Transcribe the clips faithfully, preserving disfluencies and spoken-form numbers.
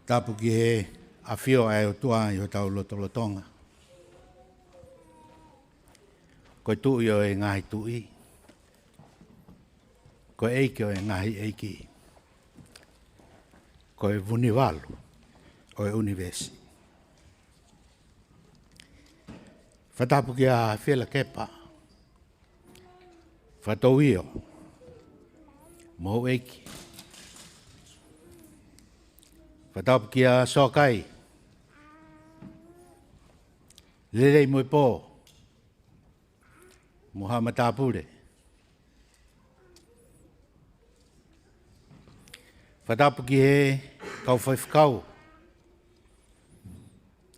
Tapu ki he ʻafio ʻa e ʻOtua ʻi hotau lotolotonga. Ko e Tuʻi ʻo e ngaahi tuʻi, ko e ʻEiki ʻo e ngaahi ʻeiki, ko e Vunivalu ʻo e ʻunivēsi. Fakatapu kia Fielakepa Fakatouio mo houʻeiki. Fakatapu kia Soakai Lelei mo e Pō mo haʻa matāpule. Fakatapu ki he kau faifekau,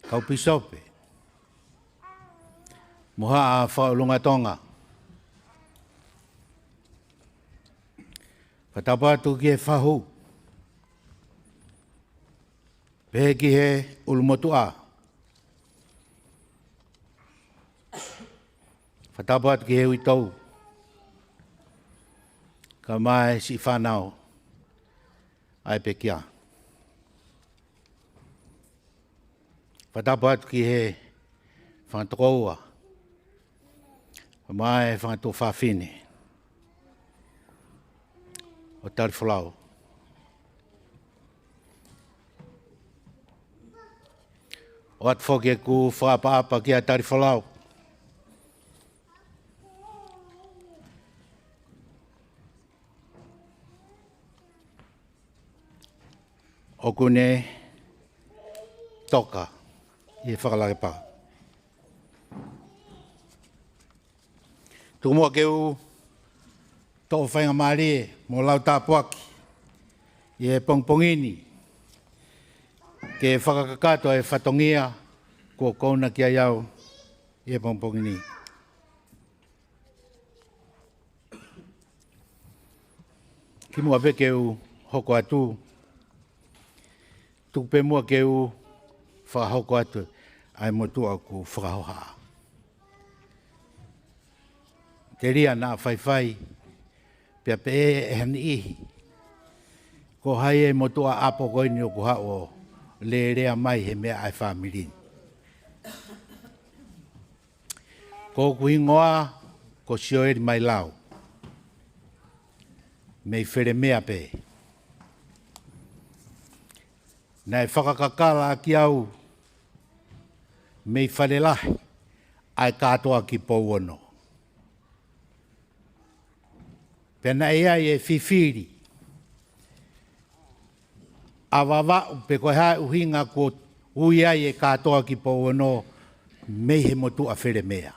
kau pīsope mo haʻa fakaʻulungaanga Tonga. Fakatapu atu ki he fahu, pehē ki he ʻulumotuʻa. Fakatapu atu ki he uitou, kae ʻumaʻā e siʻi fānau ʻa e pekia. Fakatapu atu ki he fanga tokoua, kae ʻumaʻā e fanga tuofāfine ʻo Talifolau. ʻOatu foki ʻeku fakaʻapaʻapa kia Talifolau. ʻOku ne toka ʻi he fakalakepa. Tuku muʻa ke u toʻo faingamālie mo lau tāpuaki ʻi he pongipongi ni, ke fakakakato e fatongia kuo kau na ki ai au ʻi he pongipongi ni. Kimuʻa pē ke u hoko atu, tuku pē muʻa ke u fakahoko atu ʻa e motuʻa ʻoku fakahoha. Telia naʻa faifai, pea pehē ʻe ha niʻihi, ko hai e motuʻa ʻapo ko eni ʻoku haʻu ʻo lēlea mai he meʻa ʻa e fāmili ni. Ko hoku hingoa ko Sioeli Mailau, mei Felemea pē. Naʻe fakakakala ʻaki au mei Falelahi ʻa e kātoa ki Pouono. Pea naʻe ʻi ai e fifili ʻa Vavaʻu, pe ko e hā e ʻuhinga kuo ui ai e kātoa ki Pouono mei he motuʻa Felemea.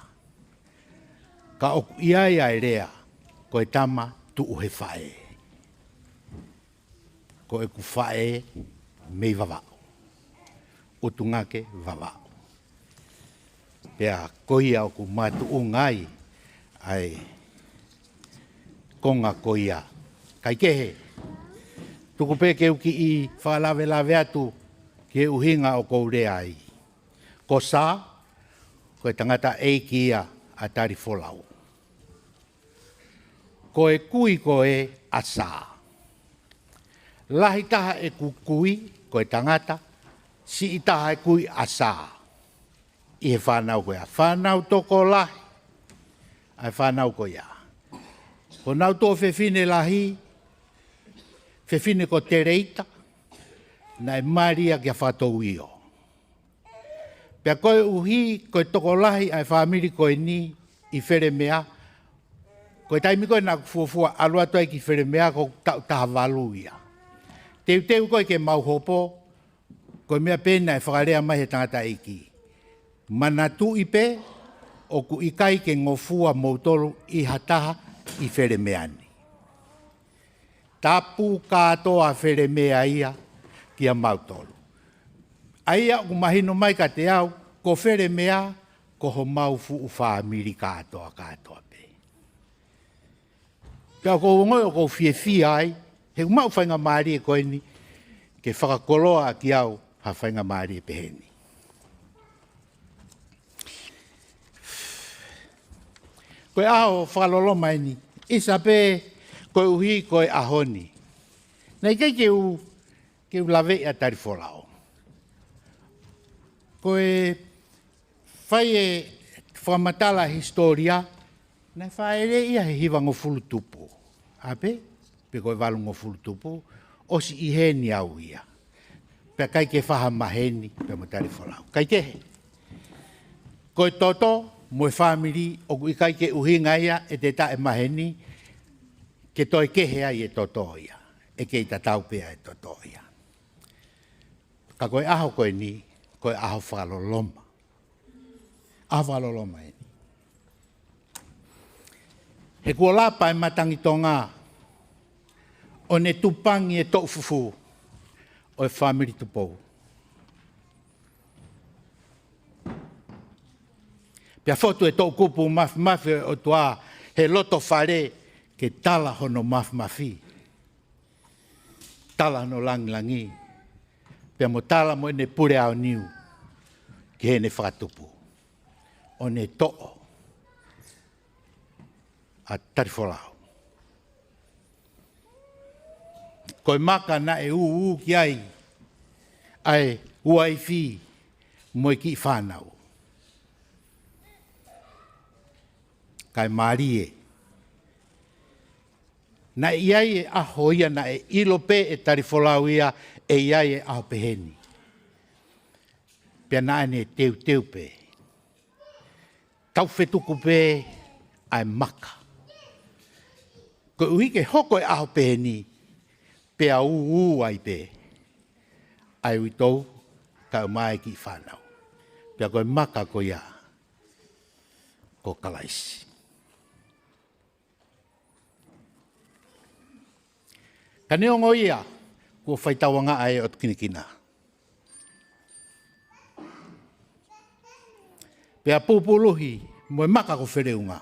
Ka ʻoku ʻi ai ʻa e lea, ko e tama tuʻu he faʻē. Ko ʻeku faʻē mei Vavaʻu, ʻUtungake Vavaʻu. Pea ko ia ʻoku makatuʻunga ai ʻa e konga ko ia. Kaikehe, tuku pē ke u kiʻi fakalavelave atu ki he ʻuhinga ʻoku ou lea ai. Ko Sā, ko e tangataʻeiki ia ʻa Talifolau. Ko e kui ko ē ʻa Sā. Lahi taha ʻeku kui ko e tangata, siʻi taha e kui ʻa Sā ʻi he fānau ko ia. Fānau tokolahi ʻa e fānau ko ia. Ko honau tuofefine lahi, fefine ko Teleita, naʻe mali ia kia Fakatouio. Pea koeʻuhi ko e tokolahi ʻa e fāmili ko eni ʻi Felemea, ko e taimi ko ē naʻa ku fuofua ʻalu atu ai ki Felemea, ko e taʻu taha valu ia. Teuteu ko ē ke mau hopo, ko e meʻa pē naʻe fakalea mai he tangataʻeiki. Manatuʻi pē, ʻoku ʻikai ke ngofua moutolu ʻi ha taha ʻi Felemea ni. Tapu kātoa Felemea ia kia mautolu. ʻA ia ʻoku mahino mai kiate au, ko Felemea, ko homau fuʻu fāmili kātoa, kātoa pē. Pea ʻoku ou ongoʻi ʻoku ou fiefia ai, he ʻoku maʻu faingamālie ko eni, ke fakakoloa ʻaki au ha faingamālie pehē ni. Ko e ʻaho fakaloloma eni, ʻisa pē koeʻuhi ko e ʻaho ni. Naʻe ʻikai ke u Ke u laveʻi ʻa Talifolau. Ko e fai e fakamatala hisitōlia, naʻe fāʻeleʻi ia he hivangofulu tupu. ʻA pē, pe ko e valungofulu tupu, ʻosi ʻi heni au ia. Pea ʻikai ke fai ha maheni, pea mo Talifolau. ʻIkai ke he. Ko e toto, mo e fāmili, ʻoku ʻikai ke ʻuhinga ia ʻe te taʻe maheni, ke toe kehe ai e toto ia. ʻE kei tatau pē ʻa e toto ia. Ka ko e ʻaho ko eni, ko e ʻaho fakaloloma. ʻAho fakaloloma eni. He kuo lapa e matangi Tonga, ʻo ne tupangi e toʻu fufū, ʻo e fāmili Tupou. Pea fotu e toʻukupu mafimafi ʻo e ʻOtua he loto fale ke tala hono mafimafi. Tala hono langilangi. Pea mo tala mo ʻene pule aoniu ki heʻene fakatupu. ʻO ne toʻo ʻa Talifolau. Ko e maka naʻe ū ū ki ai ʻa e uaifi mo e kiʻi fānau. Kae mālie. Naʻe ʻi ai e ʻaho ia naʻe ʻilo pē ʻe Talifolau ia ʻe ʻi ai e ʻaho peheni. Pea naʻa ne teuteu pē. Tau fetuku pē ʻa e maka. Koeʻuhi ke hoko e ʻaho peheni, pea ū ū ai pē ʻa e uitou kae ʻumaʻā e kiʻi fānau. Pea ko e maka ko ia ko Kalaisi. Ka neongo ia, kuo fai tauangaʻa e ʻotu kinakina. Pea pupuluhi mo e maka ko Feleunga.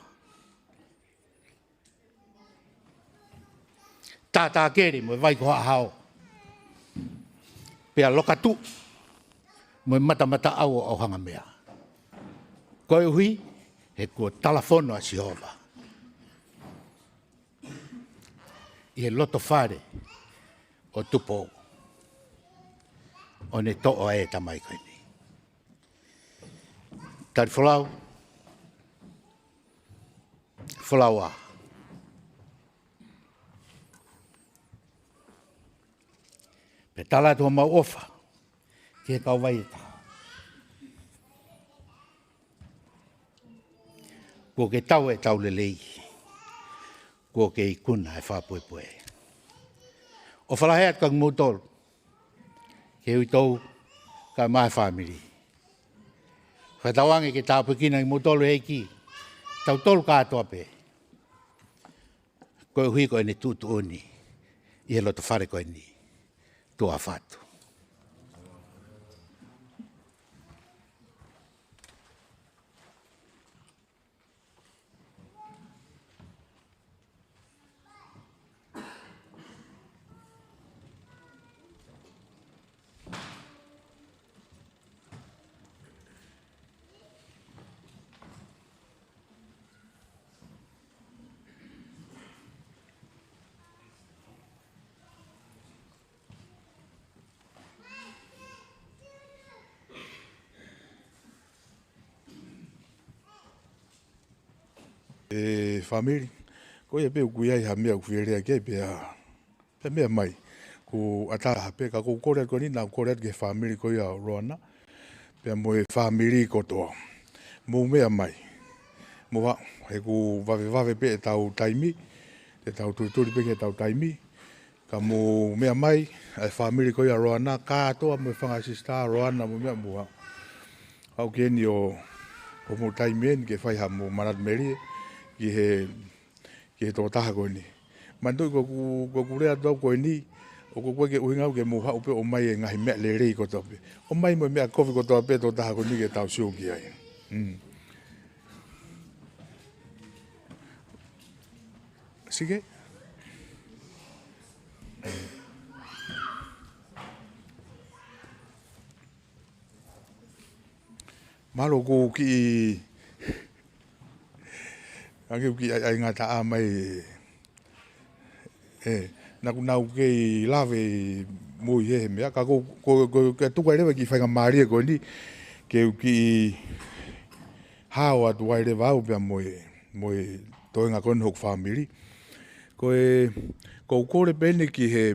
Tātākele mo e vai ko Haʻahao. Pea Lokatuʻu mo e matamataʻau ʻo ʻAuhangamea. Koeʻuhi, he kuo talafono ʻa Sihova ʻi he loto fale ʻo Tupou, ʻo ne toʻo ʻa e tamai ko eni. Talifolau, Folaua. Pea tala atu homau ʻofa ki he kauvai ʻe taha. Kuo ke tau e tau lelei. Kuo ke ikuna e fakapoʻupoʻu. ʻOfa lahi atu kia kimoutolu, ki he uitou kae ʻumaʻā e fāmili. Fakatauange ke tāpuekina kimoutolu ʻe he ʻEiki, tautolu kātoa pē. Koeʻuhi ko ʻene tuʻutuʻuni ʻi he loto fale ko eni. Tuʻa ʻofa atu. ʻE fāmili, ko ia pē ʻoku ʻi ai ha meʻa ʻoku fie lea ki ai pea, pea meʻa mai. Kuo ʻatā ha pē ka ʻoku ou kole atu ko eni, naʻa ku kole atu ki he fāmili ko ia ʻo Loana. Pea mo e fāmili kotoa. Mou meʻa mai. Mou haʻu, he ʻoku vavevave pē ʻetau taimi, te tau tulituli pē ki heʻetau taimi. Ka mou meʻa mai, ʻa e fāmili ko ia Loana, kātoa mo e fanga sisitā Loana mo e meʻa mou haʻu. Haʻu ki heni ʻo, ʻo mou taimi eni ke fai haʻamou manatu melie, ki he, ki he tokotaha ko eni. Manatuʻi ko ʻeku, ko ʻeku lea atu au ko eni, ʻoku ʻikai ke ʻuhinga au ke mou haʻu pē ʻomai e ngaahi meʻa lelei kotoa pē. ʻOmai mo e meʻa kovi kotoa pē tokotaha ko eni ke tau sio ki ai. Mm. Sike? Mālō ʻoku kiʻi, ʻa ke kiʻi ʻai, ʻai ngata ʻa mai, ē, naʻa ku nau kei lave ʻi Mui he he meʻa, ka ko, ko, ko, ko e tuku ai leva e kiʻi faingamālie ko eni, ke u kiʻi hao atu ai leva au pea mo e, mo e toenga ko eni hoku fāmili. Ko e, ko u kole pē eni ki he,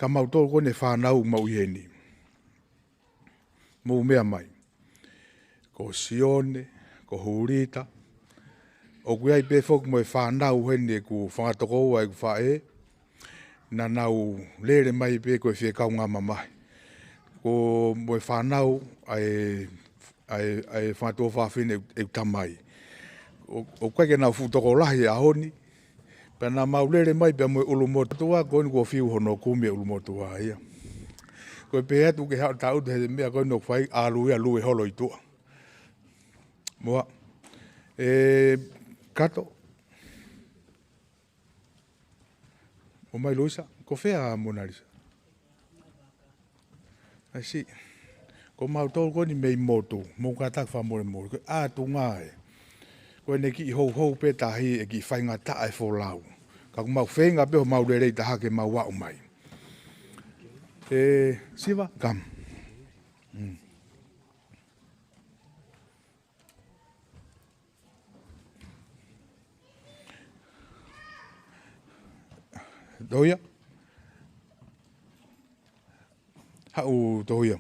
ka mautolu ko eni e fānau ʻoku mau ʻi heni. Mou meʻa mai. Ko Sione, ko Hulita, ʻoku ʻi ai pē foki mo e fānau heni ʻeku fanga tokoua ʻeku faʻē, naʻa nau lele mai pē ko e fie kaungā mamahi. Ko mo e fānau ʻa e, ʻa e, ʻa e fanga tuofāfine ʻeku, ʻeku tamai. ʻO, ʻoku ʻikai ke nau fuʻu tokolahi he ʻaho ni, pea naʻa mau lele mai pea mo e ʻulumotuʻa, ko eni kuo fiu hono kumi e ʻulumotuʻa ia. Ko e pehē atu ke haʻu ʻo tangutu he meʻa ko eni ʻoku fai, ʻalu ia, lue holo ʻi tuʻa. Moa. ʻE, Kato. ʻOmai Luisa, ko fē ʻa Monalisa? I see. Ko mautolu ko eni mei motu, mou kātaki fakamolemole. Ko e ʻatunga ē. Ko ʻene kiʻi houhou pē tahi ʻe kiʻi faingataʻa e folau. Ka ʻoku mau feinga pē ʻo mau lelei taha ke mau aʻu mai. ʻE, Siva, come. Mm. Tohia? Haʻu Tohia.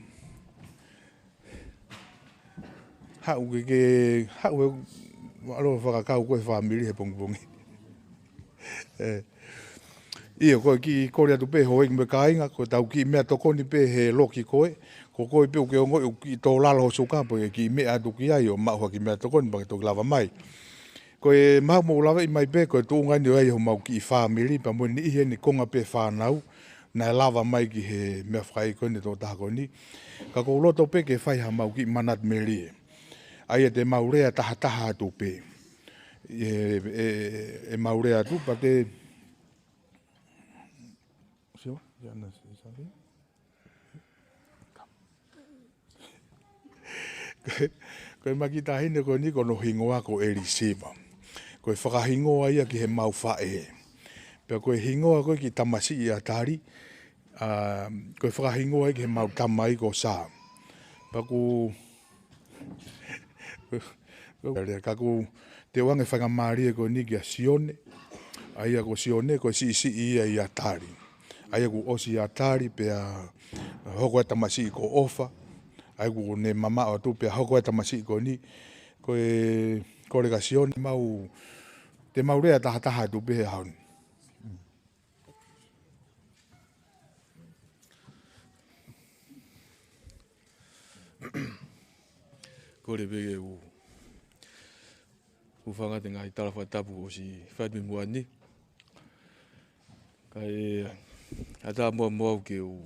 Haʻu ke, ke, haʻu e, ʻalu ʻo fakakau ko e fāmili he pongipongi. ʻE. ʻIo, ko e kiʻi kole atu pē houʻeiki mo e kāinga, ko ʻetau kiʻi meʻatokoni pē he loki ko ē, ko koe pē ʻoku ke ongoʻi ʻoku kiʻi tō lalo ho suka, pea ke kiʻi meʻa atu ki ai ʻo maʻu ha kiʻi meʻatokoni pea ke toki lava mai. Ko e maʻu mo lava ʻi mai pē, ko e tuʻunga eni ʻoku ʻi ai homau kiʻi fāmili, pea mo e niʻihi eni konga pē fānau, naʻe lava mai ki he meʻa fakaʻeiki ko eni tokotaha ko eni. Ka ʻoku ou loto pē ke fai haʻamau kiʻi manatu melie. ʻA ia te mau lea tahataha atu pē. ʻE, ʻe, ʻe mau lea atu, pea te, Siva, you wanna say something? Ko e, ko e makitahine ko eni ko hono hingoa ko ʻElisiva. Ko e fakahingoa ia ki heʻemau faʻē. Pea ko e hingoa ko ē ki he tamasiʻi ʻa Tali, ʻa, ko e fakahingoa ia ki heʻemau tamai ko Sā. Pea ʻoku Ka ʻoku te u ʻoange faingamālie ko eni kia Sione. ʻA ia ko Sione, ko e siʻisiʻi ia ʻia Tali. ʻA ia kuo ʻosi ʻia Tali, pea hoko e tamasiʻi ko ʻOfa. ʻA ia kuo ne mamaʻo atu, pea hoko e tamasiʻi ko eni. Ko e, kole kia Sione mau, te mau lea tahataha atu pē he ʻaho ni. Kole pē ke u, u hūfanga he ngaahi tala fakatapu kuo ʻosi fai mei muʻa ni. Kae ʻatā muʻa mo au ke u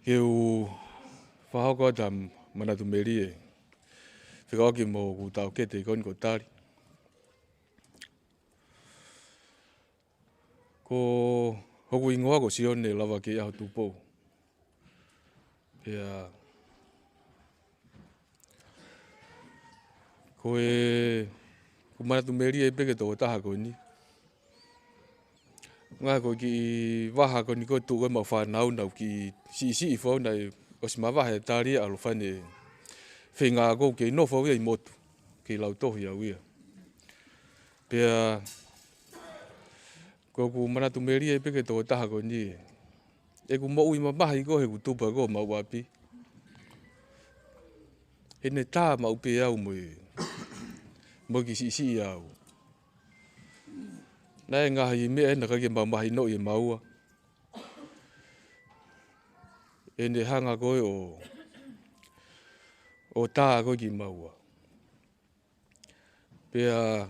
ke u fakahoko atu ha manatu melie fekauʻaki mo hoku taʻokete ko eni ko Tali. Ko hoku hingoa ko Sione Lavakeiʻaho Tupou. Pea ko e, ʻoku ou manatu melie pē ki he tokotaha ko eni. Ngaahi ko e kiʻi vaha ko eni ko e tuʻu ko ē ʻemau fānau naʻa ku kiʻi siʻisiʻi foki, naʻe ʻosi mavahe ʻa Tali ʻalu ʻo fai ʻene feinga ko ē ʻoku kei nofo au ia ʻi motu, kei lautohi au ia. Pea ko ʻeku manatu melie pē ki he tokotaha ko eni. ʻEku moʻui mamahi ko ē heʻeku tupu ko ē ʻi homau ʻapi. Heʻene tā maʻu pē au mo e, mo e kiʻi siʻisiʻi au. Naʻe ngaahi meʻa ʻe naʻe ʻikai ke mahinoʻi ʻe maua. Heʻene hanga ko ē ʻo, ʻo tā ko ē kimaua. Pea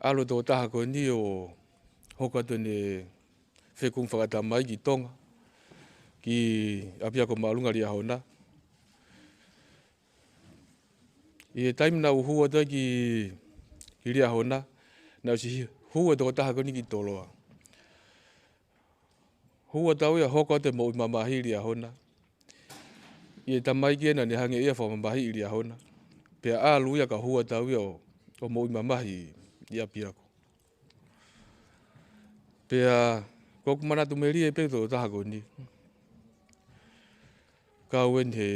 ʻalu e tokotaha ko eni ʻo hoko atu ʻene fekumi fakatamai ki Tonga, ki ʻapiako māʻolunga Liahona. ʻI he taimi naʻa ku hū atu ai ki, ki Liahona, naʻe ʻosi hū e tokotaha ko eni ki Toloa. Hū atu au ia ʻo hoko atu e moʻui mamahi ʻi Liahona. ʻI he tamaiki ē naʻa ne hangē ia ʻo fakamamahiʻi Liahona. Pea ʻalu ia ka hū atu ia ʻo, ʻo moʻui mamahi ʻi ʻapiako. Pea ko ʻeku manatu melie pē tokotaha ko eni. Kau eni he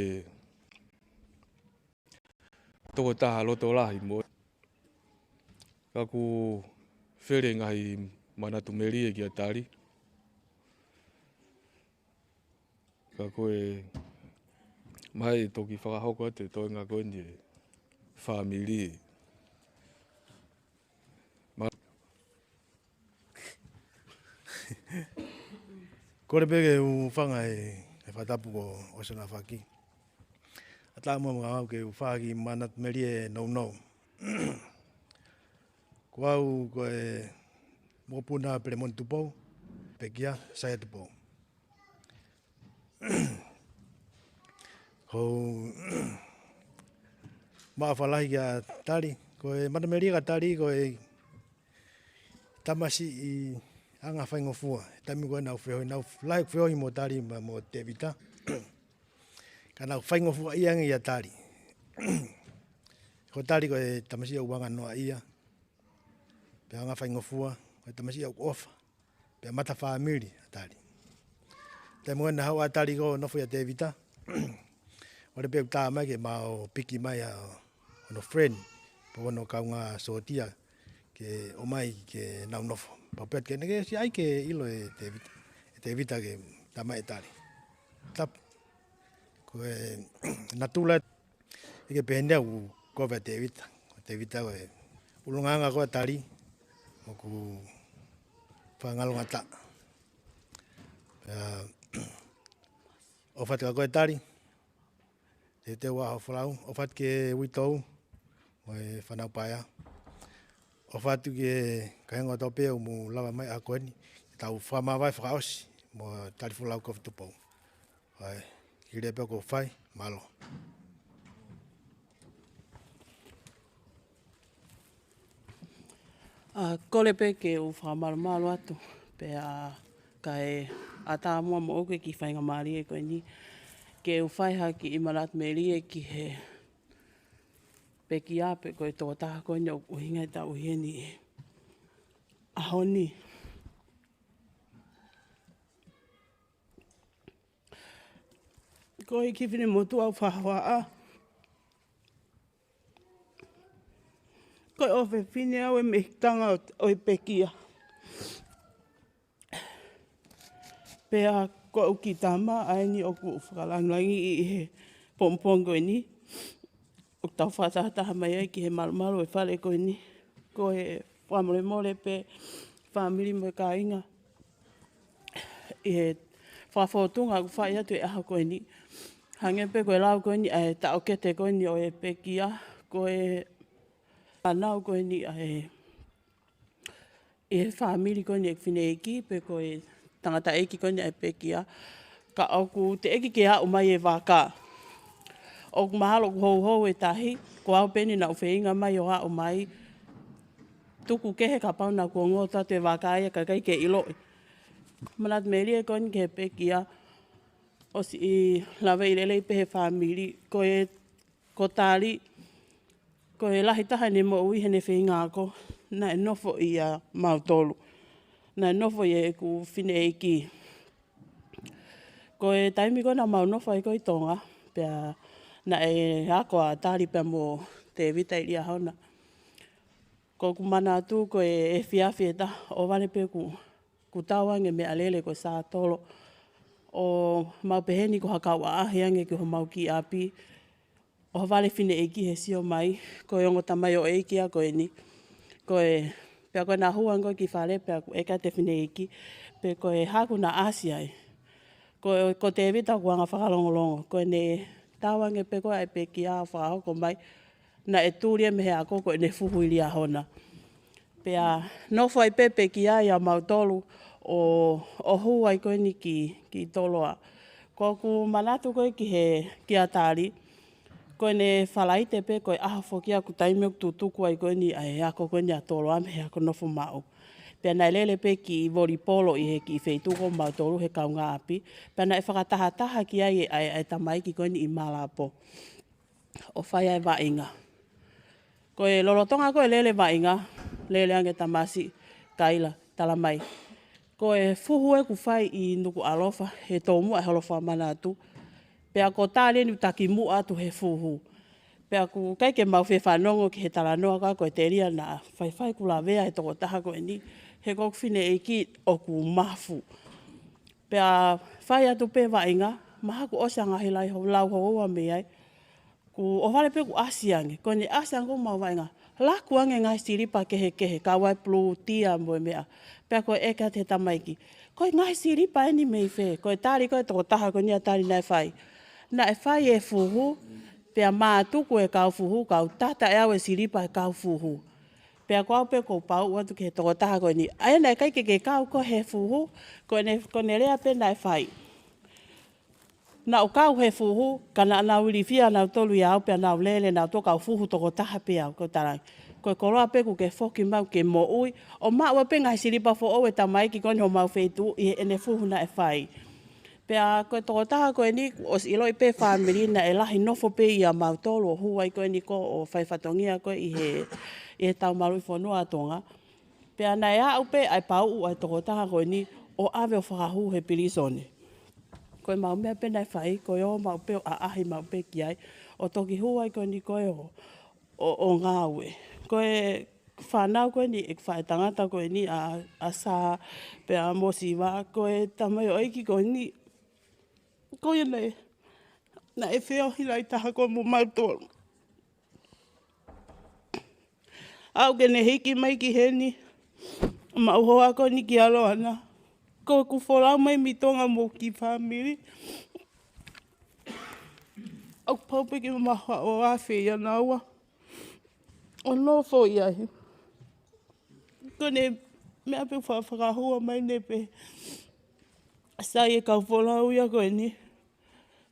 tokotaha loto lahi mo. Ka ʻoku fele ngaahi manatu melie kia Tali. Ka ko e mai toki fakahoko atu e toenga ko eni e fāmili. Ma- Kole pē ke u hūfanga he, he fakatapu ko Osana Faki. ʻAtā muʻa mo au ke u fakahā kiʻi manatu melie nounou. Ko au ko e mokopuna Pelemoni Tupou, pekia Saia Tupou. Ko e maʻu fakalahi kia Tali, ko e manatu melie kia Tali, ko e tamasiʻi anga faingofua. Taimi ko ē naʻa ku feohi, naʻa ku lahi feohi mo Tali mo, mo Tevita. Ka naʻa ku faingofua ia ange ia Tali. Ko Tali ko e tamasiʻi ʻoku anga noa ia. Pea anga faingofua, ko e tamasiʻi ʻoku ʻofa. Pea mata fāmili ʻa Tali. Taimi ko ē naʻe haʻu ʻa Tali ko ē ʻo nofo ia Tevita. ʻOku ou pehē ʻoku tā mai ke mau piki mai ʻa hono friend, pe ko hono kaungā sōtia, ke ʻomai ke nau nofo. Pea pehē ke neke si ai ke ʻilo ʻe Tevita, ʻe Tevita ke tā mai ʻe Tali. Tapu. Ko e natula ʻi he pehē ni ʻoku kole ʻa Tevita. Ko Tevita ko e ʻulungaanga ko ē ʻa Tali, ʻoku fakangalongataʻa. Pea ʻofa atu kia koe Tali, te te ua ho folau, ʻofa atu ki he uitou, mo e fānau paea. ʻOfa atu ki he kāinga kotoa pē ʻoku mou lava mai ʻaho ko eni, ke tau fakamāvae fakaʻosi, mo Tali Folau Kofi Tupou. ʻAi, kiʻi lea pē ʻoku ou fai, mālō. ʻA, kole pē ke u fakamālōmālō atu, pea kae ʻatā muʻa moʻoku e kiʻi faingamālie ko eni, ke u fai ha kiʻi manatu melie ki he pekia pe ko e tokotaha ko eni ʻoku ʻuhinga ʻetau ʻi heni he ʻaho ni. Ko e kiʻi finemotuʻa ʻoku ou faʻa hohaʻa. Ko e ʻofefine au ʻi he mehikitanga ʻo, ʻo e pekia. Pea ko ʻeku kiʻi tama ʻa eni ʻoku fakalāngilangiʻi ʻi he pongipongi ko eni. ʻOku tau fakatahataha mai ai ki he malumalu ʻo e fale ko eni. Ko e fakamolemole pē fāmili mo e kāinga ʻi he fakafōtunga ʻoku fai atu he ʻaho ko eni. Hangē pē ko e lau ko eni ʻa e taʻokete ko eni ʻo e pekia, ko e fānau ko eni ʻa e ʻi he fāmili ko eni ʻeku fineʻeiki, pe ko e tangataʻeiki ko eni ʻa e pekia. Ka ʻoku teʻeki ke aʻu mai e vaka. ʻOku mahalo ʻoku houhou e tahi, ko au pē eni naʻa ku feinga mai ʻo aʻu mai. Tuku kehe kapau naʻa kuo ngoto atu e vaka ia kae ʻikai ke ʻiloʻi. Manatu melie ko eni ki he pekia, ʻosi ʻi laveʻi lelei pē he fāmili, ko e ko Tali, ko e lahi taha ʻene moʻui heʻene feinga ako, naʻe nofo ʻia mautolu. Naʻe nofo ʻia ʻeku fineʻeiki. Ko e taimi ko ē naʻa mau nofo ai ko ē ʻi Tonga, pea naʻe ako ʻa Tali pea mo Tevita ʻi Liahona. Ko ʻeku manatu ko e efiafi ʻe taha, ʻohovale pē ʻeku, ʻeku tau ange meʻalele ko e sātolo. ʻO mau pehē ni ko ha kau ʻaʻahi ange ki homau kiʻi ʻapi. ʻOhovale fineʻeiki he sio mai, ko e ongo tamaioʻeiki ia ko eni. Ko e, pea ko ʻena hū ange ko ē ki fale, pea ʻoku ʻeke atu e fineʻeiki, pe ko e hā ʻoku na ʻasi ai. Ko, ko Tevita ʻoku anga fakalongolongo, ko ʻene tau ange pē ko ē ʻa e pekia ʻo fakahoko mai, naʻe tuli ia mei he ako ko ʻene fuhu ʻi Liahona. Pea nofo ai pē pekia ʻia mautolu ʻo, ʻo hū ai ko eni ki, ki Toloa. Ko ʻeku manatu ko ē ki he, kia Tali, ko ʻene Falaite pē ko e ʻaho foki ia ʻoku taimi ʻoku tutuku ai ko eni ʻa e ako ko eni ʻa Toloa mei he ako nofo maʻu. Pea naʻe lele pē kiʻi volipolo ʻi he kiʻi feituʻu ko mautolu he kaungāʻapi. Pea naʻe fakatahataha ki ai ʻa e, ʻa e tamaiki ko eni ʻi Malapo. ʻO fai ai e vaʻinga. Ko e lolotonga ko e lele vaʻinga, lele ange tamasiʻi Kaila, tala mai, ko e fuhu ʻoku fai ʻi Nukuʻalofa, he tomuʻa e holofa Manatu. Pea ko e tali eni ʻoku takimuʻa atu he fuhu. Pea ʻoku ʻikai ke mau fefanongo ki he talanoa ka ko e telia naʻa faifai kuo lavea he tokotaha ko eni, he ko ʻeku fineʻeiki ʻoku mafu. Pea fai atu pē vaʻinga, mahalo kuo ʻosi ʻa e ngaahi lau houa mei ai. Kuo ʻohovale pē kuo ʻasi ange, ko ʻene ʻasi ange ko mau vaʻinga, laku ange ngaahi silipa kehekehe, kau ai pulūtia mo e meʻa. Pea ko e ʻeke atu he tamaiki, ko e ngaahi silipa eni mei fē? Ko e tali ko e tokotaha ko eni ʻa e tali naʻe fai. Naʻe fai e fuhu, pea mātuku e kau fuhu, kau tata ʻe au e silipa e kau fuhu. Pea ko au pē ʻoku ou pauʻu atu ki he tokotaha ko eni, ʻa ia naʻe ʻikai ke ke kau koe he fuhu, ko ʻene, ko ʻene lea pē naʻe fai. Naʻa ku kau he fuhu, ka naʻa nau ilifia nautolu ʻia au pea nau lele nautolu kau fuhu tokotaha pē au, ko e tala ange, ko e koloa pē kuo ke foki mai ke moʻui, ʻo maʻu pē ngaahi silipa foʻou e tamaiki ko eni homau feituʻu ʻi heʻene fuhu naʻe fai. Pea ko e tokotaha ko eni, kuo ʻosi ʻiloʻi pē fāmili naʻe lahi nofo pē ʻia mautolu ʻo hū ai ko eni ko ē ʻo fai fatongia ko ē ʻi he, ʻi he tau maluʻi fonua ʻa Tonga. Pea naʻe aʻu pē ʻa e pauʻu ʻa e tokotaha ko eni ʻo ʻave ʻo fakahū he pilīsone. Ko e mau meʻa pē naʻe fai, ko e ō mau pē ʻo ʻaʻahi mau pē ki ai, ʻo toki hū ai ko eni ko ē ʻo, ʻo, ʻo ngāue. Ko e fānau ko eni, ʻeku faʻētangata ko eni ʻa, ʻa Sā, pea mo Siva, ko e tamaioʻeiki ko eni, ko ia naʻe, naʻe feohi lahi taha ko ē mo mautolu. Aʻu ke ne hiki mai ki heni, maʻu hoa ko eni kia Loana. Ko ʻeku folau mai mei Tonga mo e kiʻi fāmili, ʻoku pau pē ke maʻu ha ʻofa ʻia naua ʻo nofo ʻi ai. Ko ʻene meʻa pē fa-, fakahua mai ʻene pehē, sai e kau folau ia ko eni,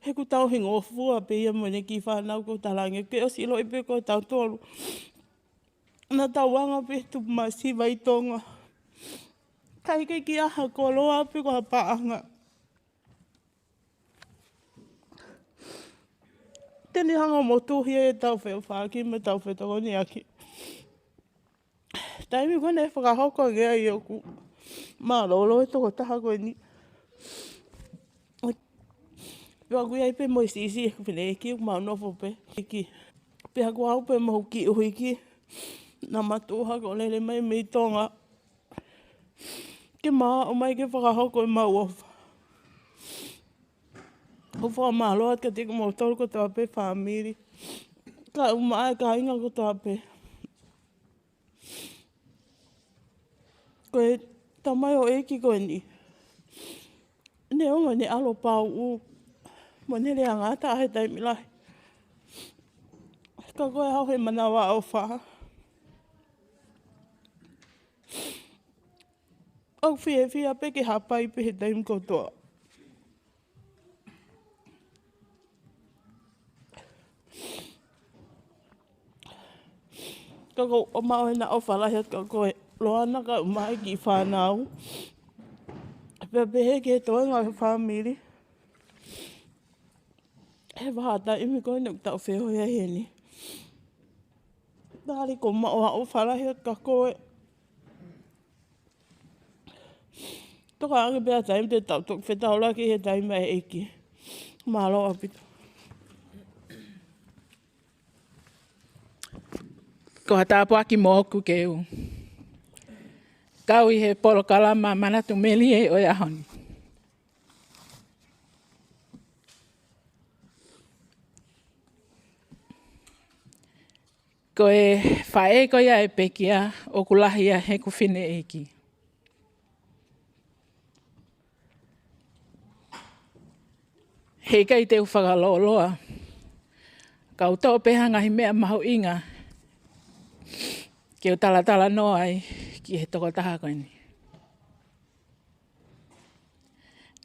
he ʻoku tau hingofua pē ia mo ʻene kiʻi fānau, ko e tala ange ke ʻosi ʻiloʻi pē ko tautolu naʻa tau anga pē tupu masiva ʻi Tonga. Ka ʻikai ke ʻi ai ha koloa pe ko ha paʻanga te ne hanga ʻo motuhi ʻetau feʻofaʻaki mo ʻetau fetokoniʻaki. Taimi ko ē naʻe fakahoko ange ai ʻoku mālōlō e tokotaha ko eni, pea ʻoku ʻi ai pē mo e siʻisiʻi ʻeku fineʻeiki ʻoku mau nofo pē ʻi he ʻeiki. Pea ko au pē mo e kiʻi ʻuhiki naʻa ma tuʻu hake ʻo lele mai mei Tonga ke ma ō mai ke fakahoko ʻemau ʻofa. ʻOku ou fakamālō atu kiate kimoutolu kotoa pē fāmili, kae ʻumaʻā e kāinga kotoa pē. Ko e tamaioʻeiki ko eni, neongo ʻene ʻalu ʻo pauʻu mo ʻene lea ngata he taimi lahi, ka ko e hau he manavaʻofa. ʻOku fiefia pē ke hapai pē he taimi kotoa. Ka ʻoku ou ʻomai ʻena ʻofa lahi atu kia koe Loana kae ʻumaʻā e kiʻi fānau, pea pehē ki he toenga ʻo e fāmili. He vahaʻa taimi ko eni ʻoku tau feohi ai heni, tali ʻoku ou maʻu ha ʻofa lahi atu kia koe. Toka ange pē ha taimi te tau toki fetaulaki he taimi ʻa e ʻEiki. Mālō ʻaupito. Ko ha tāpuaki moʻoku ke u kau ʻi he polokalama manatu melie ʻo e ʻaho ni. Ko e faʻē ko ia ʻa e pekia ʻoku lahi ia heʻeku fineʻeiki. Heʻikai te u fakalōloa, ka u toʻo pē ha ngaahi meʻa mahuʻinga ke u talatalanoa ai ki he tokotaha ko eni.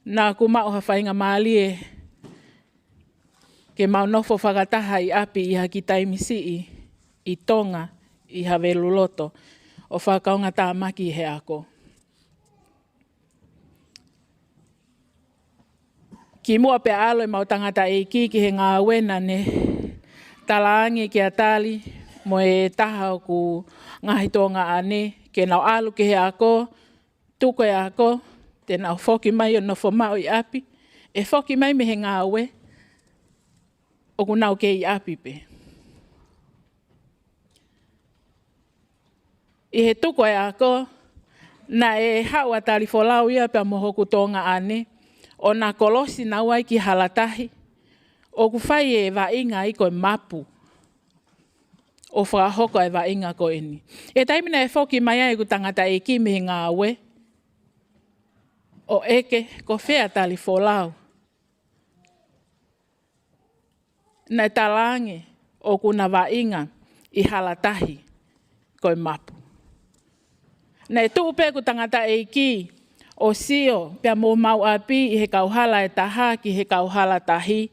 Naʻa ku maʻu ha faingamālie ke mau nofo fakataha ʻi ʻapi ʻi ha kiʻi taimi siʻi ʻi Tonga, ʻi Haveluloto, ʻo fakakaungātāmaki he ako. Kimuʻa pea ʻalu ʻemau tangataʻeiki ki he ngāue, naʻa ne talaange kia Tali mo e taha ʻoku ngaahi tuongaʻane, ke nau ʻalu ki he ako, tuku e ako, te nau foki mai ʻo nofo maʻu ʻi ʻapi, ʻe foki mai mei he ngāue, ʻoku nau kei ʻi ʻapi pē. ʻI he tuku e ako, naʻe haʻu ʻa Talifolau ia pea mo hoku tuongaʻane, ʻo na kolosi naua ai ki Halatahi, ʻoku fai e vaʻinga ai ko e mapu ʻo fakahoko e vaʻinga ko eni. ʻI he taimi naʻe foki mai ai ʻeku tangataʻeiki mei he ngāue, ʻo ʻeke ko fē ʻa Talifolau, naʻe talaange ʻoku na vaʻinga ʻi Halatahi ko e mapu. Naʻe tuʻu pē ʻeku tangataʻeiki ʻo sio pea mo homau ʻapi ʻi he kauhala ʻe taha ki he kauhala tahi,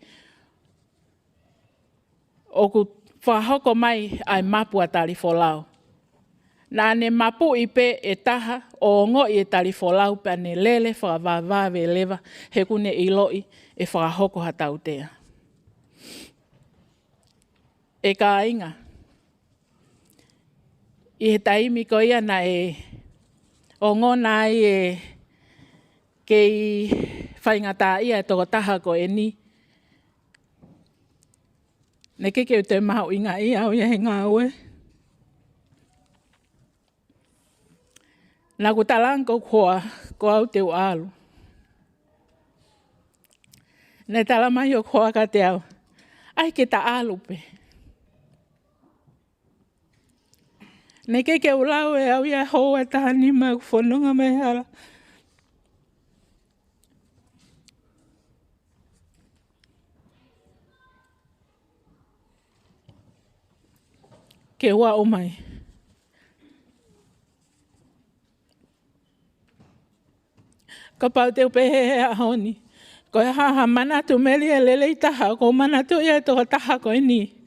ʻoku fakahoko mai ʻa e mapu ʻa Talifolau. Naʻa ne mapuʻi pē ʻe taha ʻo ongoʻi ʻe Talifolau pea ne lele fakavavevave leva he ʻoku ne ʻiloʻi ʻe fakahoko ha tautea. ʻE kāinga, ʻi he taimi ko ia naʻe ongona ai ʻe kei faingataʻaʻia e tokotaha ko eni, naʻe ʻikai ke u toe mahuʻingaʻia au ia he ngāue. Naʻa ku talaange ki hoku hoa, ko au te u ʻalu. Naʻe talamai ʻe hoku hoa kiate au, ʻai ke ta ʻalu pē. Naʻe ʻikai ke u lau ʻe au ia houa ʻe taha nima ʻeku fononga mai hala ke u aʻu mai. Kapau te u pehē he ʻaho ni, ko e hā ha manatu melie lelei taha ʻoku ou manatuʻi ai e tokotaha ko eni,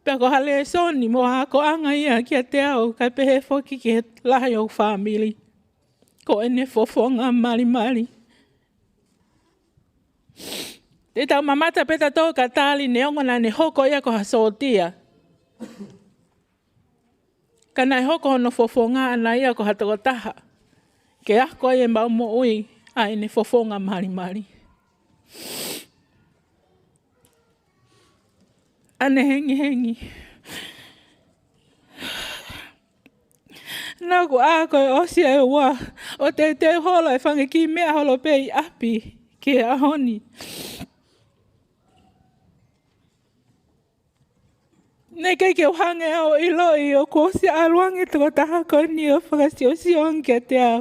pea ko ha lēsoni mo ha akoʻanga ia kiate au, kae pehē foki ki he lahi ʻo e fāmili, ko ʻene fofonga malimali. Te tau mamata pē tautolu ki he tali, neongo naʻa ne hoko ia ko ha sōtia, ka naʻe hoko hono fofonga ʻana ia ko ha tokotaha ke ako ai ʻemau moʻui ʻa ʻene fofonga malimali. ʻAne hengihengi. Naʻa ku ʻā ko e ʻosi ʻa e ua, ʻo teuteu holo e fanga kiʻi meʻa holo pē ʻi ʻapi ki he ʻaho ni. Naʻe ʻikai ke u hanga ʻo ʻiloʻi ʻoku ʻosi ʻalu ange e tokotaha ko eni ʻo fakasiosio ange kiate au.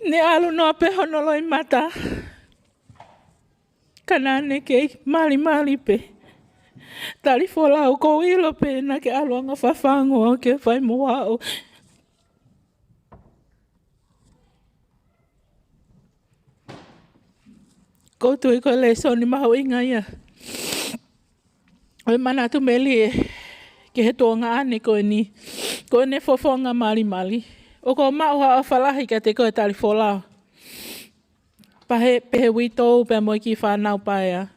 Naʻe ʻalu noa pē hono loʻimata, ka naʻa ne kei malimali pē. Talifolau, ʻoku ou ʻilo pē naʻa ke ʻalu anga fafangu ʻo ke fai mo au. ʻOku ou tui ko e lēsoni mahuʻinga ia ʻo e manatu melie ki he tuongaʻane ko eni, ko ʻene fofonga malimali. ʻOku ou maʻu ha ʻofa lahi kiate koe Talifolau, pea pehē ki he uitou pea mo e kiʻi fānau paea,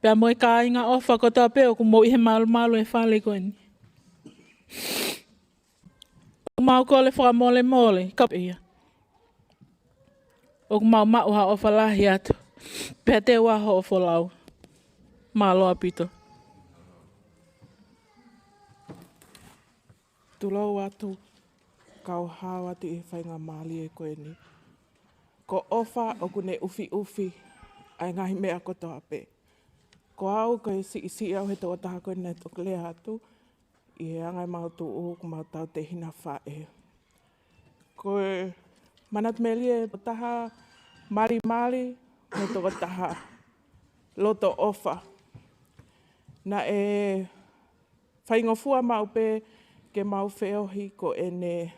pea mo e kāinga ʻofa kotoa pē ʻoku mou ʻi he malumalu e fale ko eni. ʻOku mau kole fakamolemole, ka pea ʻoku mau maʻu ha ʻofa lahi atu. Pea te u ʻā hoʻo folau. Mālō ʻaupito. Tulou atu, kau hao atu ʻi he faingamālie ko eni. Ko e ʻofa ʻoku ne ʻufiʻufi ʻa e ngaahi meʻa kotoa pē. Ko au ko e siʻisiʻi au he tokotaha ko eni naʻe toki lea atu, ʻi he anga ʻemau tuʻu, ʻoku mau tautehina faʻē. Ko e manatu melie, tokotaha malimali, ko e tokotaha loto ʻofa. Naʻe faingofua maʻu pē ke mau feohi ko ʻene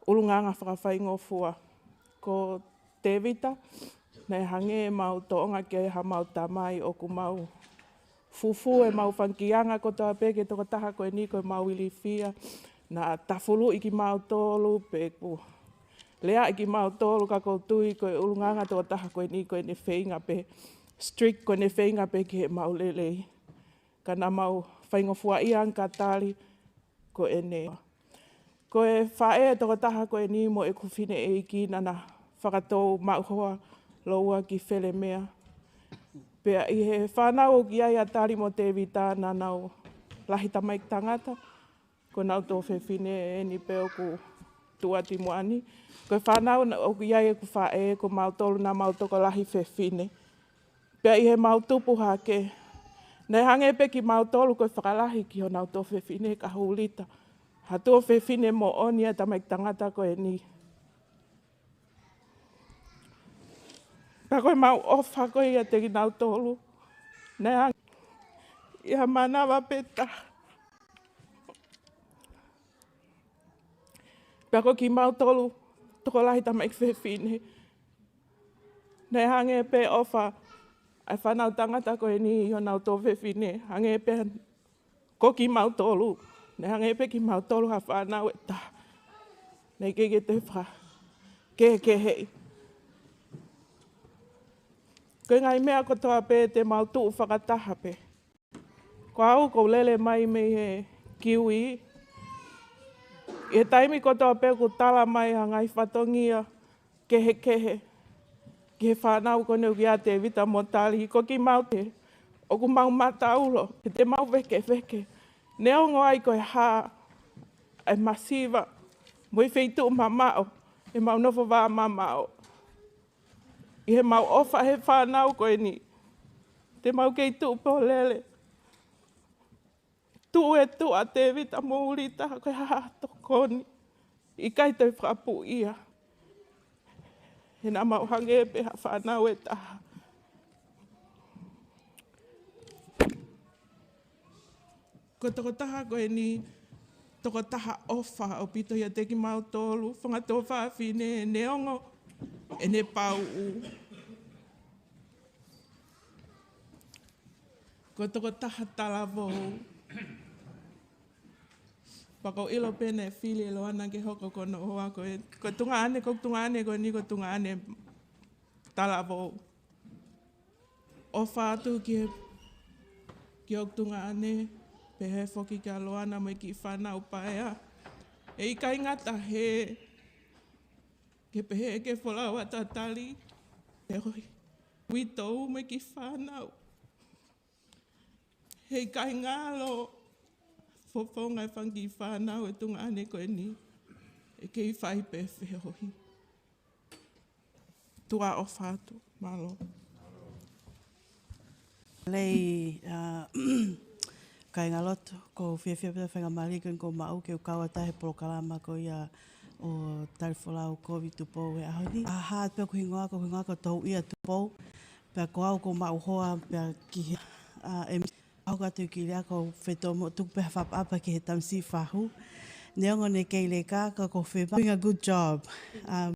ʻulungaanga fakafaingofua. Ko Tēvita, naʻe hangē ʻemau tōʻonga ki ai haʻamau tamai, ʻoku mau fufū ʻemau fanga kiʻi anga kotoa pē ki he tokotaha ko eni, ko ʻemau ilifia. Naʻa tafuluʻi kimautolu pē ʻoku leaʻi kimautolu, ka ʻoku ou tui ko e ʻulungaanga tokotaha ko eni ko ʻene feinga pē strict ko ʻene feinga pē ki heʻemau lelei. Ka naʻa mau faingofuaʻia ange ka tali ko ʻene. Ko e faʻē tokotaha ko eni mo ʻeku fineʻeiki naʻa na fakatou maʻu hoa loua ki Felemea. Pea ʻi he fānau ʻoku ʻi ai ʻa Tali mo Tēvita naʻa nau lahi tamaiki tangata, ko nau tuofefine eni pē ʻoku tuʻu atu ʻi muʻa ni. Ko e fānau naʻa ʻoku ʻi ai ʻeku faʻē, ko mautolu naʻa mau tokolahi fefine. Pea ʻi heʻemau tupu hake, naʻe hangē pē kimautolu ko e fakalahi ki honau tuofefine ka Hulita. Ha tuofefine moʻoni ʻa e tamaiki tangata ko eni. Pea ko ʻemau ʻofa ko ia ʻiate kinautolu, naʻe hangē ia manava pē taha. Pea ko kimautolu tokolahi tamaiki fefine, naʻe hangē pē ʻofa ʻa e fānau tangata ko eni ʻi honau tuofefine, hangē pē ko kimautolu, naʻe hangē pē kimautolu ha fānau ʻe taha. Naʻe ʻikai ke toe fakakehekeheʻi. Ko e ngaahi meʻa kotoa pē te mau tuʻu fakataha pē. Ko au ʻoku ou lele mai mei he Kiwi. ʻI he taimi kotoa pē ʻoku tala mai ha ngaahi fatongia kehekehe ki he fānau ko eni ʻoku ʻia Tēvita mo Tali, ko kimautolu ʻoku mau mata ulo, he te mau vekeveke. Neongo ai ko e hā ʻa e masiva mo e feituʻu mamaʻo ʻemau nofo vā mamaʻo. ʻI heʻemau ʻofa he fānau ko eni, te mau kei tuʻu pē ʻo lele. Tuʻu ʻe tuʻu ʻa Tēvita mo Hulita ko e hā ha tokoni, ʻikai toe fakapuʻia. He naʻa mau hangē pē ha fānau ʻe taha. Ko e tokotaha ko eni, tokotaha ʻofa ʻaupito ʻiate kimautolu, fanga tuofāfine, neongo ʻene pauʻu. Ko e tokotaha talavou. Pea ʻoku ou ʻilo pē naʻe fili ʻe Loana ke hoko ko hono hoa ko e, ko e tuongaʻane, ko e tuongaʻane ko eni, ko e tuongaʻane talavou. ʻOfa atu ki he, ki hoku tuongaʻane, pehē foki kia Loana mo e kiʻi fānau paea. ʻE ʻikai ngata he, ke pehē ke folau atu ʻa Tali, he ʻoku uitou mo e kiʻi fānau. He ʻikai ngalo fofonga e fanga kiʻi fānau e tuongaʻane ko eni, ʻe kei fai pē feohi. Tuʻa ʻofa atu, mālō. Lei, ʻa, kāingalotu, ʻoku ou fiefia pē he faingamālie ko eni ʻoku ou maʻu ke u kau atu he polokalama ko ia ʻo Talifolau Kovi Tupou he ʻaho ni. ʻA, hā pē hoku hingoa, ko hoku hingoa ko Touia Tupou. Pea ko au ʻoku ou maʻu hoa pea ki he, ʻa, ʻe ʻaho ka tu ki lea ko fetomo tuku pē ha fapaʻapa ki he tamasiʻi fahu. Neongo ʻene kei leka ka ʻoku ou fiemaʻu, doing a good job. Um,